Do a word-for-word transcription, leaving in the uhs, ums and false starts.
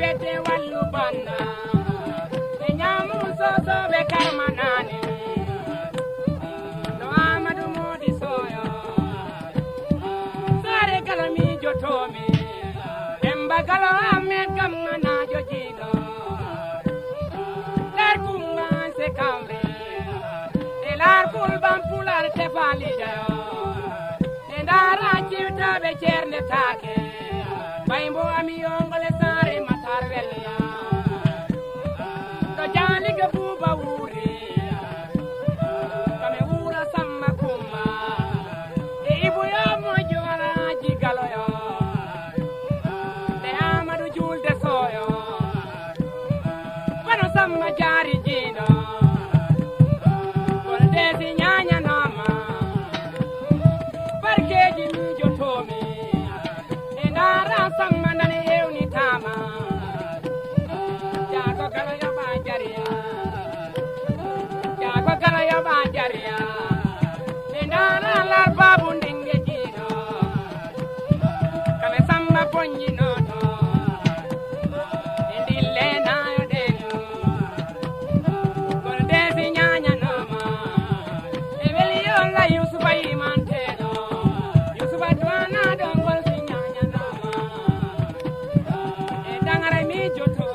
Pete wallu banna. Ɓe ñaamu soso ɓe karmanani. No Amadu Modi Soyo. Sare kala mi jotomi. Demba kala Ahmed Gamma na jojiɗo. Dar kumba se kamre. E lar kul ban pular te fali jayo. E ndara ciwtaɓe cernde take. Bay mbo ami yongole sare matar welna. To jali ga buba wuri. Kame wura samma kumma. E ibu yo mo jora jigalo yo. De Amadu julde soyo. Kono samma jari jino. Kono desi ñañanoma. Barkeji mi jotomi. E ndara samma nani ewnitama. Jago kala yoɓa jariya. Jago kala yoɓa jariya. E ndara lar babu ndinge jino. Kame samma bonñinoto. E ndille nayo deno. Kono desi ñañanoma. E weli yo la Yusufa yimanteno. Yusufa duwana dongol si ñañanoma. E dangare mi joto.